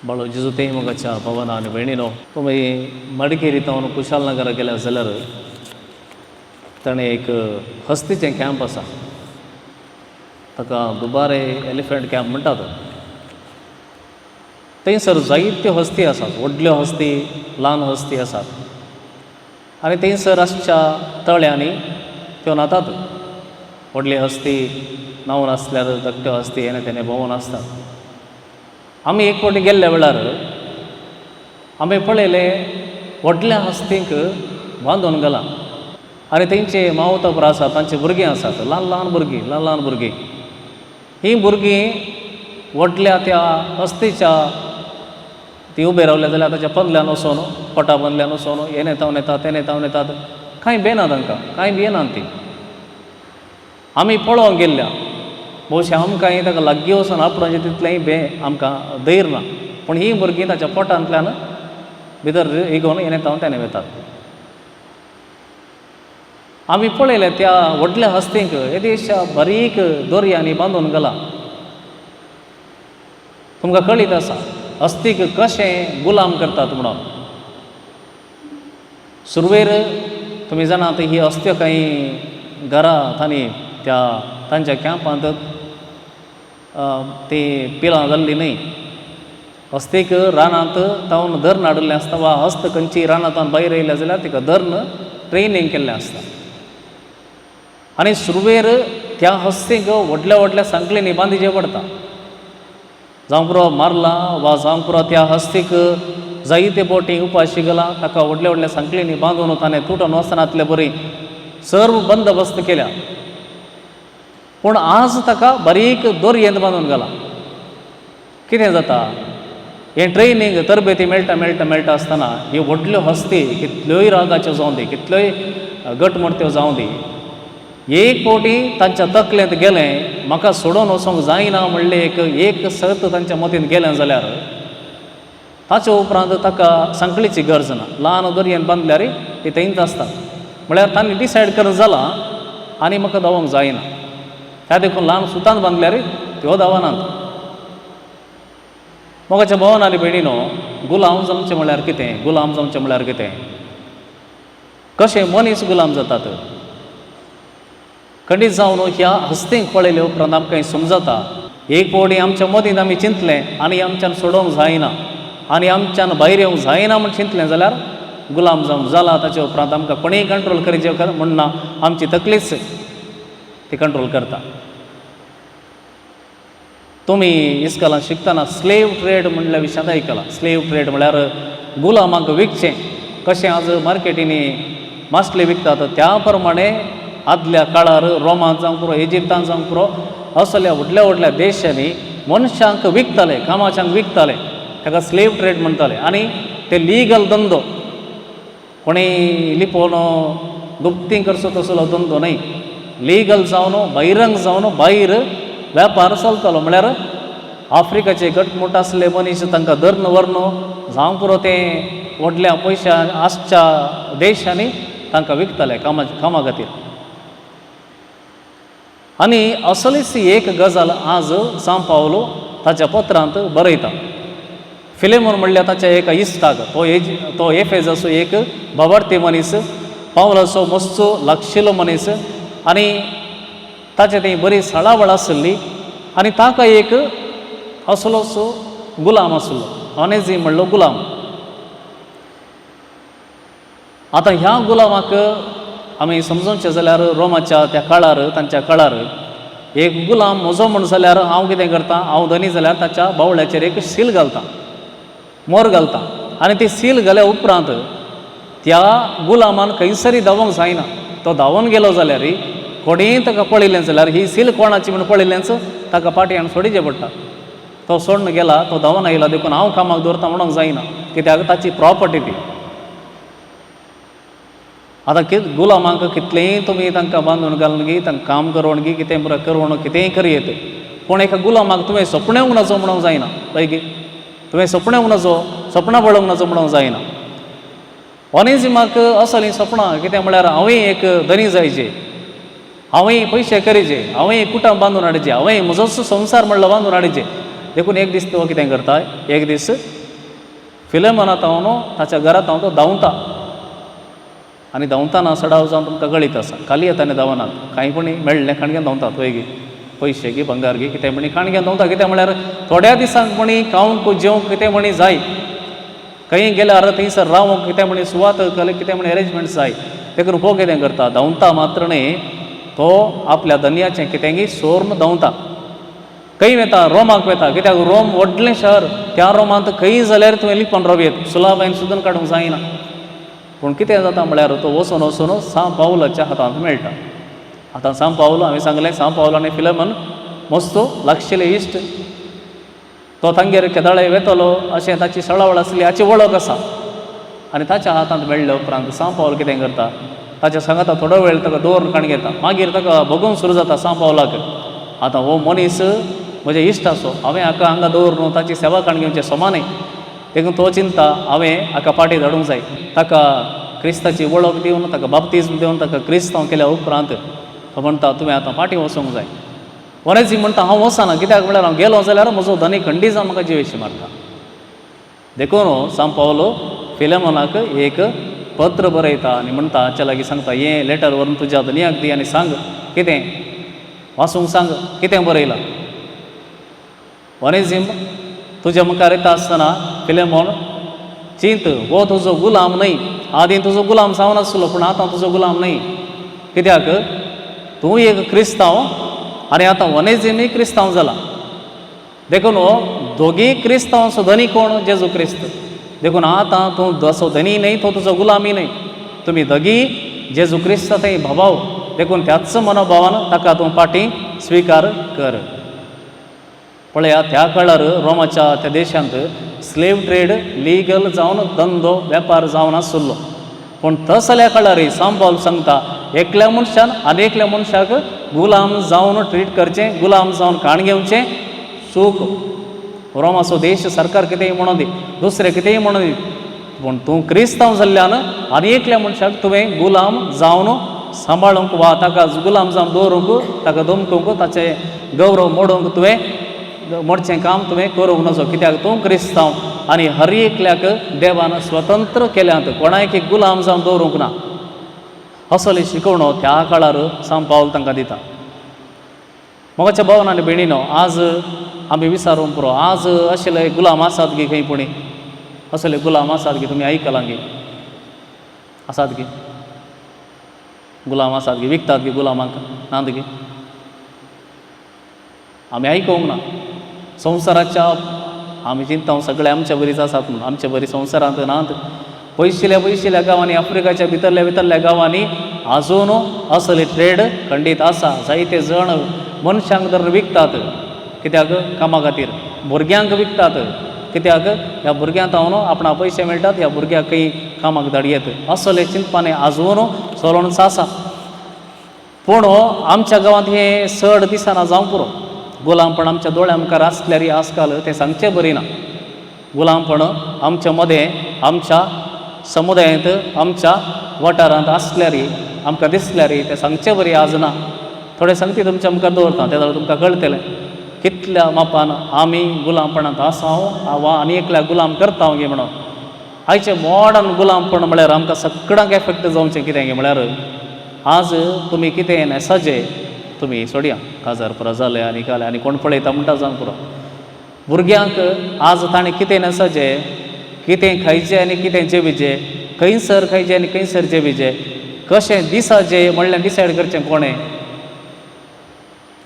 बाळो जेजू तें मोगाच्या भावानो आनी भयणीनो, तुमी मडिकेरी तावन कुशालनगरा गेल्या जाल्यार ताणें एक हस्तीचें कॅम्प आसा, ताका दुबारे एलिफंट कॅम्प म्हणटात. थंयसर जायत्यो हस्ती आसात, व्हडल्यो हस्ती, ल्हान हस्ती आसात आनी थंयसर आसच्या तळ्यांनी त्यो न्हातात. व्हडली हस्ती न्हांवन आसल्यार धाकट्यो हस्ती हेणे तेणे भोंवून आसतात. आमी एक फावटी गेल्ल्या वेळार आमी पळयलें व्हडल्या हस्तींक बांदून घालां आनी तेंचे मावतपर आसात, तांची भुरगीं आसात, ल्हान ल्हान भुरगीं, ल्हान ल्हान भुरगीं. हीं भुरगीं व्हडल्या त्या हस्तीच्या ती उबे रावल्या जाल्यार ताच्या पंदल्यान वचोन, पोटा पंदल्यान वचोन हेणे तावन येतात, तेणे तावन येतात, कांय भियेना तांकां, कांय भियेनात तीं. आमी पळोवंक गेल्ल्या भोवशा आमकांय ताका लागीं वचून आपणाचें तितलेंय भें आमकां धैर्य ना, पूण हीं भुरगीं ताच्या पोटांतल्यान भितर रिगोवन हेणे तावन तेणे वतात. आमी पळयलें त्या व्हडल्या हस्तींक येदेशा बारीक दोरयांनी बांदून घालां. तुमकां कळीत आसा हस्तीक कशें गुलाम करतात म्हणून. सुरवेर तुमी जाणात ही हस्त्यो कांय घरा तांणी त्या तांच्या कॅम्पांत ती पिलां जाल्लीं न्हय. हस्तीक रानांत तावन धरून हाडिल्लें आसता वा हस्त खंयची रानांत भायर येयल्या जाल्यार तिका धरून ट्रेनींग केल्लें आसता. आनी सुरवेर त्या हस्तीक व्हडल्या व्हडल्या सांखळींनी बांदिचें पडटा. जावं पुरो मारला वा जावं पुरो त्या हस्तीक जायते बोटी उपाशी घाला, ताका व्हडल्या व्हडल्या सांखळींनी बांदून ताणें तुटून वचनातले बरी सर्व बंदोबस्त केल्या. पूण आज ताका बारीक दोरयेंत बांदून घाला. कितें जाता, हें ट्रेनींग तरबेती मेळटा मेळटा मेळटा आसतना ह्यो व्हडल्यो हस्ती कितल्योय रागाच्यो जावं दी, कितल्योय गटमर्त्यो जावं दी, एक फावटी तांच्या तकलेंत गेलें म्हाका सोडून वचूंक जायना म्हणलें एक एक सत तांच्या मतींत गेलें जाल्यार ताचे उपरांत ताका सांखळीची गरज ना. ल्हान दोरयेन बांदल्यार ती थंयच आसता. म्हळ्यार तांणी डिसायड करून जालां आनी म्हाका धांवंक जायना, त्या देखून ल्हान सुतान बांदल्यार त्यो धांवनात. मोगाच्या भावान आनी भयणीनो, गुलाम जावचें म्हळ्यार कितें? गुलाम जावचें म्हळ्यार कितें? कशें मनीस गुलाम जातात? खंडीत जावन ह्या हस्तींक पळयले उपरांत आमकां समजता, एक फावटी आमच्या मदींत आमी चिंतलें आनी आमच्यान सोडोवंक जायना आनी आमच्यान भायर येवंक जायना म्हूण चिंतलें जाल्यार गुलाम जावन जाला. ताचे उपरांत आमकां कोणीय कंट्रोल करीचे म्हण ना, आमची तकलीच ती कंट्रोल करता. तुमी इस्कॉलांत शिकतना स्लेव ट्रेड म्हणल्या विशयांत आयकलां. स्लेव ट्रेड म्हळ्यार गुलामांक विकचें. कशें आज मार्केटींनी मासले विकतात त्या प्रमाणे आदल्या काळार रोमांत जावंक पुरो, इजिप्तांत जावंक पुरो, असल्या व्हडल्या व्हडल्या देशांनी मनशांक विकताले, कामाच्यांक विकताले, ताका स्लेव ट्रेड म्हणटाले. आनी ते लिगल धंदो, कोणीय लिपोवन गुप्तीं करचो तसलो धंदो न्हय, लिगल जावन बहिरंग जावन भायर वेपार चलतालो. म्हळ्यार आफ्रिकाचे घटमूट आसले मनीस तांकां धरून व्हरून जावं पुरो तें व्हडल्या पयशा आसच्या देशांनी तांकां विकताले कामा खातीर. आनी असलीच एक गजाल आज सांव पावलो ताच्या पत्रांत बरयता. फिलेमोन म्हणल्यार ताच्या एका इश्टाक, तो एफेजाचो एक भावार्थी मनीस, पावलाचो मस्तचो लागशिल्लो मनीस आनी ताचे थंय बरी साळावळ आसली आनी ताका एक असलोच गुलाम आसलो, ऑनेझी म्हणलो गुलाम. आतां ह्या गुलामाक आमी समजोवचें जाल्यार रोमाच्या त्या काळार, तांच्या काळार एक गुलाम म्हजो म्हण जाल्यार हांव कितें करता, हांव धनी जाल्यार ताच्या बावळ्याचेर एक सील घालता, मोर घालता आनी ती सील घाल्या उपरांत त्या गुलामान खंयसरी धांवंक जायना. तो धांवून गेलो जाल्यार कोणीय ताका पळयलें जाल्यार ही सील कोणाची म्हूण पळयलेंच ताका पाटयान सोडीचें पडटा. तो सोडून गेला, तो धांवून आयला देखून हांव कामाक दवरता म्हणूंक जायना, कित्याक ताची प्रॉपर्टी ती. आतां गुलामांक कितलेंय तुमी तांकां बांदून घालून गी, तांकां काम करोवन गी, कितें बरें करोवन कितेंय करयेत, पूण एका गुलामाक तुवें सपणेवंक नजो म्हणूंक जायना. पळय तुवें सपणेवंक नजो, सपनां पळोवंक नजो म्हणूंक जायना. ऑनेझिमाक असलीं सपनां कितें म्हळ्यार हांवूय एक धनी जायचे, हांवूय पयशे करीचे, हांवूय कुटुंब बांदून हाडचें, हांवूय म्हजोच संवसार म्हणलो बांदून हाडचें. देखून एक दीस तो कितें करता, एक दीस फिलेमोना तावन ताच्या घरा तावन तो धांवता आनी धांवताना सडाव जावन तुमकां कळीत आसा, खाली येता आनी धांवनात, कांय कोणी मेळ्ळें खाण घेवन धांवतात, वय गी पयशे गी भांगार गी कितें म्हणी खाण घेवन धांवता. कितें म्हळ्यार थोड्या दिसांक म्हणी खावंक जेवंक कितें म्हणी जाय, खंय गेल्यार थंयसर रावंक कितें म्हणी सुवात कितें म्हणी अरेंजमेंट जाय. देखून हो कितें करता, धांवता मात्र न्ही तो आपल्या धनयाचें कितेंगी सोर्न धांवता. खंय वता, रोमाक वता. कित्याक रोम व्हडलें शहर, त्या रोमांत खंय जाल्यार तुवें लिपोवन रावं येत, सुलाबायन सुद्दां काडूंक जायना. पूण कितें जाता म्हळ्यार तो वचून वचून सां पावलाच्या हातांत मेळटा. आतां सां पावल हांवें सांगलें, सां पावल आनी फिलेमन मस्तो लागशिल्ले इश्ट, तो तांगेर केदाळे वेतलो अशें ताची सळावळ आसली, हाची वळख आसा. आनी ताच्या हातांत मेळ्ळे उपरांत सां पावल कितें करता, ताच्या सांगाता थोडो वेळ ताका दवरून काण घेता. मागीर ताका भोगूंक सुरू जाता सां पावलाक, आतां हो मनीस म्हजे इश्ट आसो, हांवें हाका हांगा दवरून ताची सेवा काण घेवचें समा न्ही. देखून तो चिंता हांवें हाका फाटीं धाडूंक जाय. ताका क्रिस्ताची वळख दिवन, ताका बाप्तिज्म दिवन, ताका क्रिस्तांव केल्या उपरांत तो म्हणटा तुवें आतां फाटीं वचूंक जाय. वरेजी म्हणटा हांव वचना, कित्याक म्हळ्यार हांव गेलो जाल्यार म्हजो धनी खंडी जावन म्हाका जिवेशी मारता. देखून सां पावलो फिलेमोनाक एक पत्र बरयता आनी म्हणटा हाच्या लागीं सांगता, हें लेटर व्हरून तुज्या धनयाक दी आनी सांग कितें वाचूंक सांग कितें बरयलां. ओनेझीम तुज्या मुखार येता आसतना फिलेमोन चिंत, हो तुजो गुलाम न्हय, आदीं तुजो गुलाम जावन आसलो पूण आतां तुजो गुलाम न्हय, कित्याक तूं एक क्रिस्तांव आनी आतां ओनेझीमय क्रिस्तांव जाला. देखून हो दोगीय क्रिस्तांवाचो धनी कोण, जेजू क्रिस्त. देखून आतां तूं जसो धनी न्हय तो तुजो गुलामी न्हय, तुमी दोगीय जेजू क्रिस्त थंय भावाव, देखून त्याच मनोभावान ताका तूं फाटीं स्विकार कर. पळया त्या काळार रोमाच्या त्या देशांत स्लेव ट्रेड लिगल जावन धंदो वेपार जावन आसलो. पूण तसल्या काळार सां पावल सांगता एकल्या मनशान आनी एकल्या मनशाक गुलाम जावन ट्रीट करचें, गुलाम जावन काण घेवचें चूक. रोमाचो देश सरकार कितेंय म्हणून दी, दुसरें कितेंय म्हणून दी, पूण तूं क्रिस्तांव जाल्ल्यान आनी एकल्या मनशाक तुवें गुलाम जावन सांबाळूंक वा ताका गुलाम जावन दवरूंक, ताका दमकूंक, ताचें गौरव मोडूंक तुवें मोडचें काम तुवें करूंक नजो, कित्याक तूं क्रिस्तांव आनी हर एकल्याक देवान स्वतंत्र केल्यात, कोणायक गुलाम जावन दवरूंक ना. असली शिकवणो त्या काळार सां पावल तांकां दिता. मोगाच्या भावन आनी भयणीनो, आज आमी विचारूंक पुरो, आज असले गुलाम आसात गी खंय पुणी, असले गुलाम आसात गी तुमी आयकलां गी, आसात गी गुलाम आसात गी, विकतात गी गुलामांक नात गी, आमी आयकूंक ना. संवसाराच्या आमी चिंता सगळे आमच्या बरीच आसात म्हणून, आमच्या बरी संवसारांत नात. पयशिल्या पयशिल्या गांवांनी, आफ्रिकाच्या भितरल्या भितरल्या गांवांनी आजून असली ट्रेड खंडीत आसा. जायते जण मनशांक धरून विकतात, कित्याक कामा खातीर, भुरग्यांक विकतात, कित्याक ह्या भुरग्यांक तावन आपणा पयशे मेळटात, ह्या भुरग्याक खंय कामाक धाडयेत, असले चिंतपाने आजून चलोवनच आसा. पूण आमच्या गांवांत हें चड दिसना जावंक पुरो. गुलामपण आमच्या दोळ्या मुखार आसल्यार आजकाल तें सांगचें बरी ना. गुलामपण आमच्या मदें, आमच्या समुदायांत, आमच्या वाठारांत आसल्यार, आमकां दिसल्यार तें सांगचें बरी आज ना. थोडे सांगती तुमच्या मुखार दवरता, ते जाल्यार तुमकां कळटलें कितल्या मापान आमी गुलामपणांत आसा वा आनी एकल्या गुलाम करता गे म्हणून. आयचें मॉडर्न गुलामपण म्हळ्यार आमकां सगळ्यांक एफेक्ट जावचें कितें गे म्हळ्यार आज तुमी कितें न्हेसाचें तुमी सोडया, काजार पुरो जालें आनी कालें आनी कोण पळयता म्हणटा जावंक पुरो. भुरग्यांक आज ताणें कितें न्हेसाचें, कितें खायचें आनी कितें जेवीचें, खंयसर खायचें आनी खंयसर जेवीचें, कशें दिसाचें म्हणल्यार डिसायड करचें कोणें,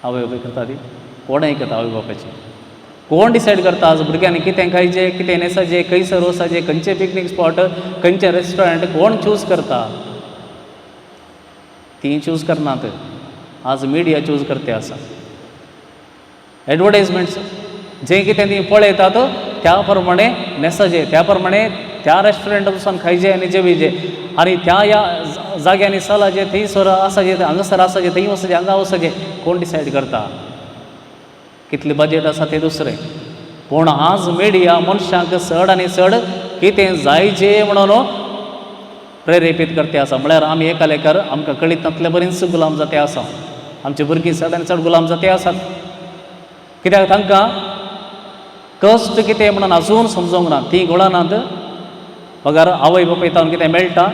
आवय बापूय करता ती, कोणें करता आवय बापायचें, कोण डिसायड करता आज भुरग्यांनी कितें खायचें, कितें न्हेसाचें, खंयसर वचपाचें, खंयचें पिकनीक स्पॉट, खंयचें रेस्टॉरंट, कोण चूज करता? तीं चूज करनात, आज मिडिया चूज करते आसा. एडवर्टायजमेंट्स जें कितें ती पळयतात त्या प्रमाणे न्हेसाचें, त्या प्रमाणे त्या रेस्टॉरंटात वचून खायचें आनी जेवीचें, आनी त्या ह्या जाग्यांनी चलाचें, थंयसर आसाचें, हांगासर आसाचें, थंय वचचें, हांगा वचचें, कोण डिसायड करता? कितलें बजेट आसा तें दुसरें. पूण आज मिडिया मनशांक चड आनी चड कितें जायचें म्हणून प्रेरेपीत करते आसा. म्हळ्यार आमी एका लेखार आमकां कळीत नातले बरीच गुलाम जाते आसा. आमची भुरगीं चड आनी चड गुलाम जाते आसात, कित्याक तांकां कश्ट कितें म्हणून अजून समजूंक ना. तीं गोळनात बगर आवय बापूय तावन कितें मेळटा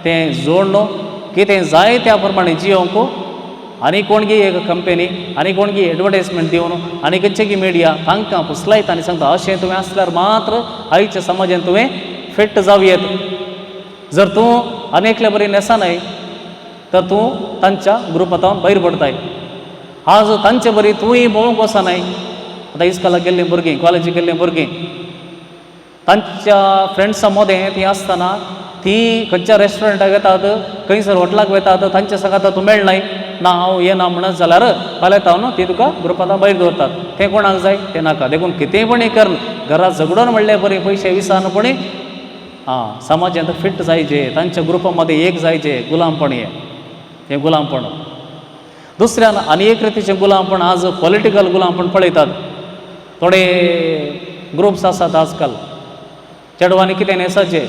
तें जोडून कितें जाय त्या प्रमाणे जियोंक आनी कोणगी एक कंपनी आनी कोणगी एडवर्टायजमेंट दिवन आनी खंयचे की मिडिया तांकां फुसलायता आनी सांगता अशें तुवें आसल्यार मात्र आयच्या समाजान तुवें फिट जावं येत. जर तूं आनी एकल्या बरी न्हेसनाय तर तूं तांच्या ग्रुपांत भायर पडताय. आज तांचे बरी तूंय भोंवूंक वचनाय. आतां इस्कोलाक गेल्लीं भुरगीं, कॉलेजीक गेल्लीं भुरगीं तांच्या फ्रेंड्सां मदें तीं आसतना तीं खंयच्या रेस्टॉरंटाक वेतात, खंयसर हॉटेलाक वेतात, तांच्या सांगाता तूं मेळनाय ना हांव येना म्हणत जाल्यार फाल्यां तावन ती तुका ग्रुपांत भायर दवरतात. तें कोणाक जाय? तें नाका. देखून कितेंय पणी करून घरा झगडोन म्हणले बरी पयशे विसान पणी आं समाजांत फिट जायचे, तांच्या ग्रुपा मदें एक जायचे. गुलामपण हें, हें गुलामपण. दुसऱ्यान आनी एक रितीचें गुलामपण आज पॉलिटिकल गुलामपण पळयतात. थोडे ग्रुप्स आसात आजकाल, चेडवांनी कितें न्हेसाचें,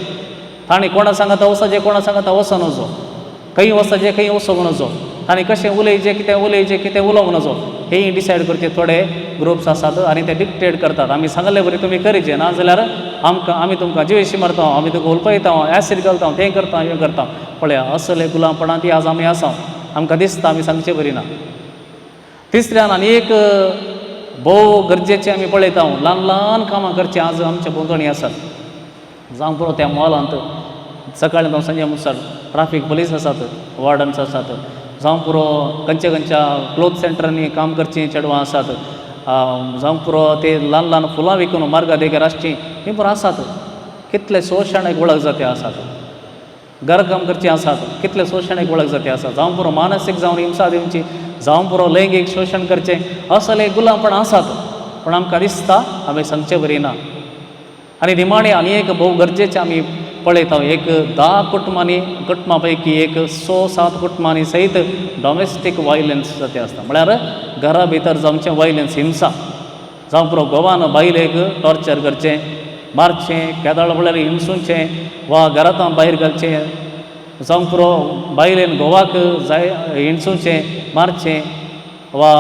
तांणी कोणा सांगाता वचचें, कोणा सांगाता वचों नजो, खंय वचचें खंय वचोंक नजो, तांणी कशें उलयचें, कितें उलयचें, कितें उलोवंक नजो, हेंय डिसायड करचे थोडे ग्रुप्स आसात आनी ते डिक्टेट करतात. आमी सांगले बरी तुमी करीचे, ना जाल्यार आमकां आमी तुमकां जिवेशी मारता, आमी तुमकां उलपयता, एसीड घालता, तें करता, हें करता. पळया असले गुलामपणांत ती आज आमी आसा. आमकां दिसता आमी सांगचे बरी ना. तिसऱ्यान आनी एक भोव गरजेचें आमी पळयता, ल्हान ल्हान कामां करचीं आज आमच्या भोंवतणी आसात. जावं पुरो त्या मॉलांत सकाळीं जावं सांजे मुसार ट्राफीक पुलीस आसात, वॉर्डन्स आसात, जावं पुरो खंयच्या खंयच्या क्लोथ सेंटरांनी काम करचीं चेडवां आसात, जावं पुरो ते ल्हान ल्हान फुलां विकून मार्गा देगेर आसचीं हीं पुरो आसात. कितले शोशणाक वळख जाते आसात. घरकाम करचीं आसात, कितले शोशणाक वळख जाते आसात. जावं पुरो मानसीक जावन हिंसा दिवची, जावं पुरो लैंगीक शोशण करचें, असले गुलामपण आसात. पूण आमकां दिसता आमी सांगचे बरी ना. आनी निमाणें आनी एक भोव गरजेचें आमी पळयता, एक 10 कुटुंबांनी कुटुंबा पैकी एक 6-7 कुटुंबांनी सयत डॉमेस्टीक वायलन्स जाता आसता. म्हळ्यार घरा भितर जावचें वायलन्स, हिंसा, जावं पुरो घोवान बायलेक टॉर्चर करचें, मारचें, केदाळ म्हळ्यार हिंसूचें वा घरांत भायर घालचें, जावं पुरो बायलेन घोवाक जाय हिणसूचें, मारचें वा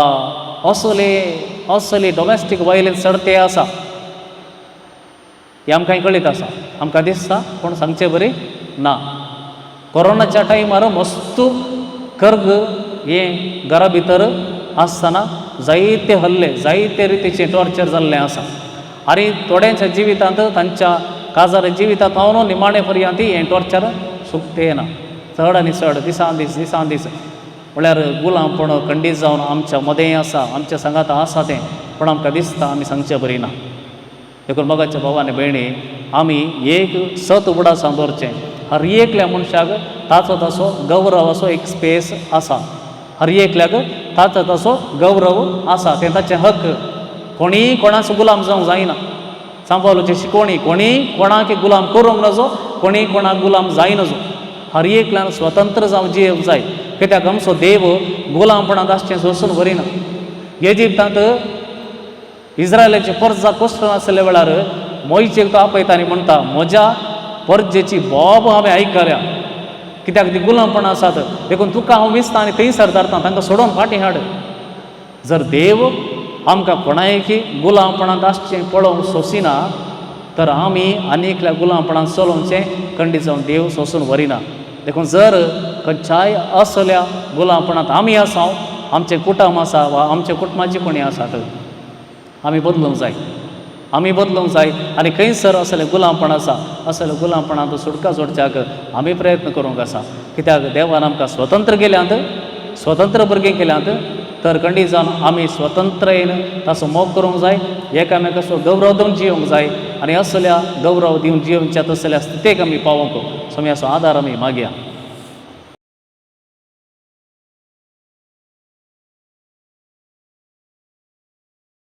असले असले डॉमेस्टीक वायलन्स चड ते आसा. हें आमकां कळीत आसा. आमकां दिसता पूण सांगचे बरी ना. कोरोनाच्या टायमार मस्त कर्ग हें घरा भितर आसतना जायते हल्ले, जायते रितीचें टॉर्चर जाल्लें आसा. आनी थोड्यांच्या जिवितांत, तांच्या काजार जिवितांत हांव निमाणे पर्यंत हें टॉर्चर सुकते ना. चड आनी चड दिसान दीस दिसान दीस म्हळ्यार गुलामपण खंडीत जावन आमच्या मदें आसा, आमच्या सांगाता आसा तें, पूण आमकां दिसता आमी सांगचे बरी ना. देखून मोगाच्या भाव आनी भयणी, आमी एक सत उगडासान दवरचें, हर एकल्या मनशाक ताचो ताचो गौरव असो एक स्पेस आसा. हर एकल्याक ताचो ताचो गौरव आसा, तें ताचें हक्क. कोणीय कोणाचो गुलाम जावंक जायना. सांबावलोची शिकवणी, कोणीय कोणाक गुलाम करूंक नजो, कोणीय कोणाक गुलाम जाय नजो. हर एकल्यान स्वतंत्र जावं जियेवंक जाय. कित्याक आमचो देव गुलामपणांत आसचें सोंसून व्हरिना. इजिप्तांत इस्रायलाचे परजा कोसळून आसल्या वेळार मोयचेक तो आपयता आनी म्हणटा, म्हज्या परजेची बोब हांवें आयकल्या, कित्याक ती गुलामपणां आसात, देखून तुका हांव विसता आनी थंयसर धाडटा, तांकां सोडोवन फाटीं हाड. जर देव आमकां कोणायकी गुलामपणांत आसचें पळोवंक सोंसिना तर आमी आनी एकल्या गुलामपणांत चलोवचें खंडीत जावन देव सोंसून व्हरिना. देखून जर खंयच्याय असल्या गुलामपणांत आमी आसा, आमचें कुटुंब आसा वा आमच्या कुटुंबाची कोणी आसात, आमी बदलूंक जाय, आमी बदलूंक जाय. आनी खंयसर असलें गुलामपण आसा, असलें गुलामपणांत सुटका जोडच्याक आमी प्रयत्न करूंक आसा. कित्याक देवान आमकां स्वतंत्र केल्यांत, स्वतंत्र भुरगीं केल्यांत, तर खंडीत जावन आमी स्वतंत्रायेन ताचो मोग करूंक जाय, एकामेकाचो गौरव दिवन जियोंक जाय. आनी असल्या गौरव दिवन जियोवच्या तसल्या स्थितेक आमी पावोंक स्वाम्याचो आदार आमी मागया.